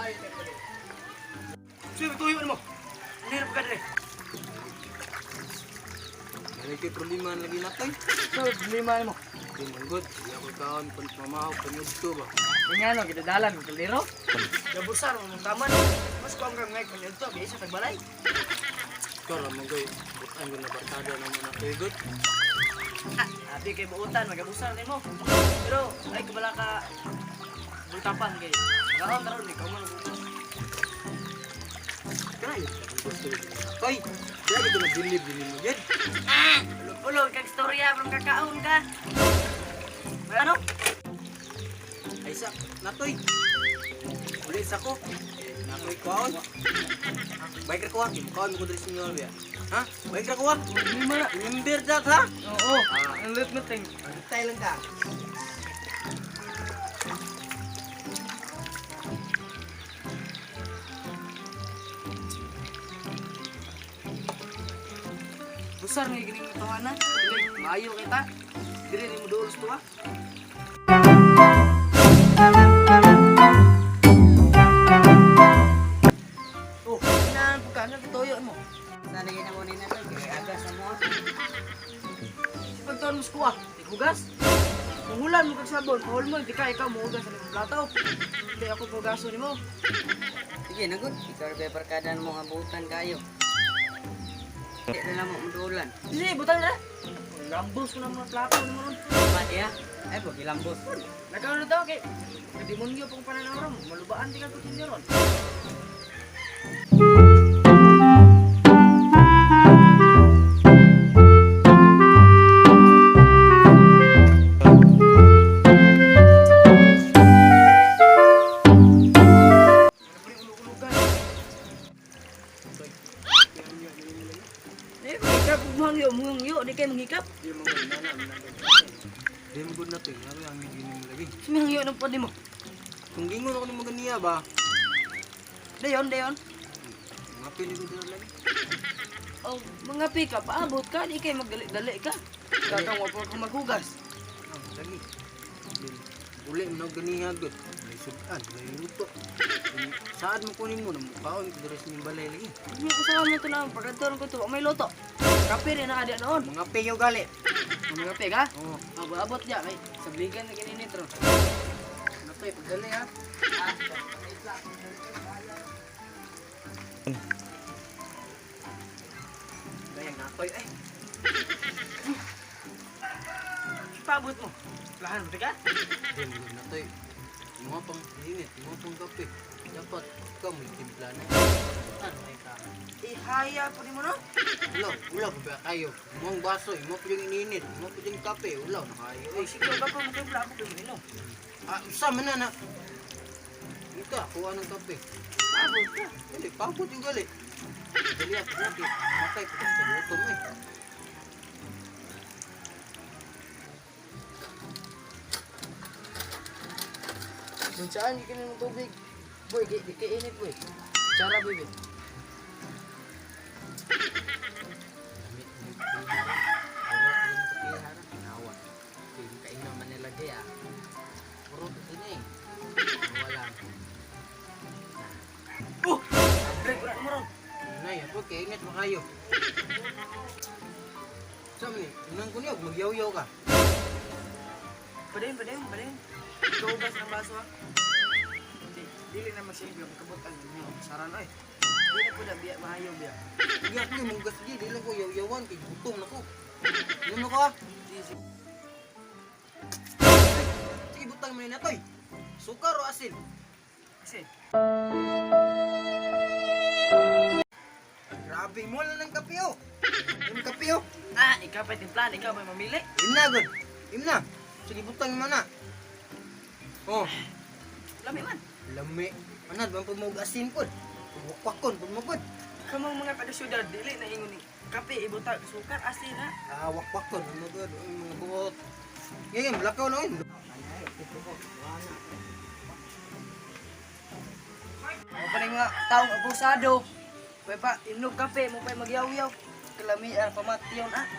Maayo kay pala. Sino tuyo nimo? Nirap ka dire. Dali kay problema lagi natay. So, problema nimo. Di man good. Di ako kaon pan mamahaw panyugto ba. Kanya no, gidadalan mo kaldero. Gabusar mo mong taman. Mas kuang kang ngay kanyudto, kay isa tagbalay. Ikaw ra man goy. Butan ko na barkada na mo natay good. Ah, abi kay buutan, magabusar nimo. Pero ay kabala ka bultapan kay. Ngaon karon ikaw man nagbukas. Kaya ang gusto ko. Toy, dili ko na bilib din mo gid. Ah, ulo kag storya from kakaon ka. Ano? Ay sa natoy. Uli sa ko. Eh, natoy kaon. Bike ra ko ha. Kaon mo ko diri sa inyo biya. Ha? Bike ra ko ha. Lima na. Remember that ha? Oo, ang lit mo ting. Tay lang ka. Busar nga gining tawana. Dili maayo kay ta. Dili nimo duol sa tuwa. Oh, naan po ka, nagtuyo mo. Sana yun ang unin natin, kaya aga sa mo. Si pagtuon mo sa kuha, tighugas. Mungulan mo kag sabon, pahol mo, di ka ikaw muhugas sa imong plato. Hindi ako pugaso nimo. Sige, nagod. Ikaw rin barkada ng mga butan kayo. Hindi na lang mo mudulan. Dili, butang na. Lambos ko na mga plato nimo ron. Pati ha? Ay, po, gilambos. Nagkaroon na daw kay kademonyo pong pananaw ron, malubaan di ka kutsilyo ron. Toy. Eh, manghikap, mangyo, mangyo, di kayo manghikap. Di mo gud na na. Di mo gud natoy. Ngaro ang gini mo lagi. Sumihangyo ng pwede mo. Kung gingon ako nimo ganiya ba? Dayon, dayon. Mga pili ko dira lagi. Oh, mga pika, paabot ka, di kayo magdali-dali ka. Kakang wa pa ka maghugas. Ah, lagi. Uli mo na ganiya gud. May sudan, may luto. Saan mo kunin mo na mukaon ko dira sa inyong balay lagi. Hindi ko sa mo to lang, pagkadto ko to, may luto. Kape rin na kadya noon. Mga peyo gali. Mga kape ka? Oo. Abot diya kay sabligan na ganinit ron. Natoy, pagdali ha. Gaya natoy ay. Paabot mo. Lahan mo ka? Di mo gud natoy. Mga pang init, mga pang kape. Dapat ka may timpla na. Ano ay ka? Ihaya po ni mo no? Ulaw, ulaw pa ba kayo? Mong baso, mo pa yung ininit, mo pa yung kape, ulaw na kayo. Oy, sige ka pa mo timpla ako kay mo. Ah, sama na na. Ika, kuha ng kape. Paabot ka. Dali, pagod yung gali. Dali at lagi, matay ko sa gutom eh. Kung saan gikinin mo tubig. Boy, di, di kay init boy. Tsara boy. Boy. Lami, ng tubig. Puro yung kape, hara. Ginawa. Yung kainom man nilagay ah. Puro ito na eh. Wala. Oh! Break wala mo ron. Nay, ako kay ingat mo kayo. Sa ni, unang ko niyo, magyaw-yaw ka. Padayon, padayon, padayon. Ikaw ng baso ha. Di, dili na masilbi ang kabutan ninyo. Sara na eh. Di na po na biya, mahayo biya. Hindi ako yung mugas di, di lang ko yaw-yawan, kay gutom na ko. Ano ko ah? Di, sige. Sige, butang mo na toy. Sukar o asin? Kasi, Grabe mo lang ng kape oh. Yung kape oh. ah, ikaw pa timplan, ikaw pa mamili. Imna god. Imna. Sige, butang mo na. Oh, Lami man. lami. Anad man po mo asin pod. Wakwakon pud mo pod. Kamang mga taga-syudad, dili na ingon ni kape, ibutag, sukar, asin ha. Ah, wakwakon mo god ang mga buot. Ngayon, lakaw na yun. Mo pa mga taong abusado. Pwede pa, inog kape, mo pa magyaw-yaw. Kalamian, pamatiyon ah.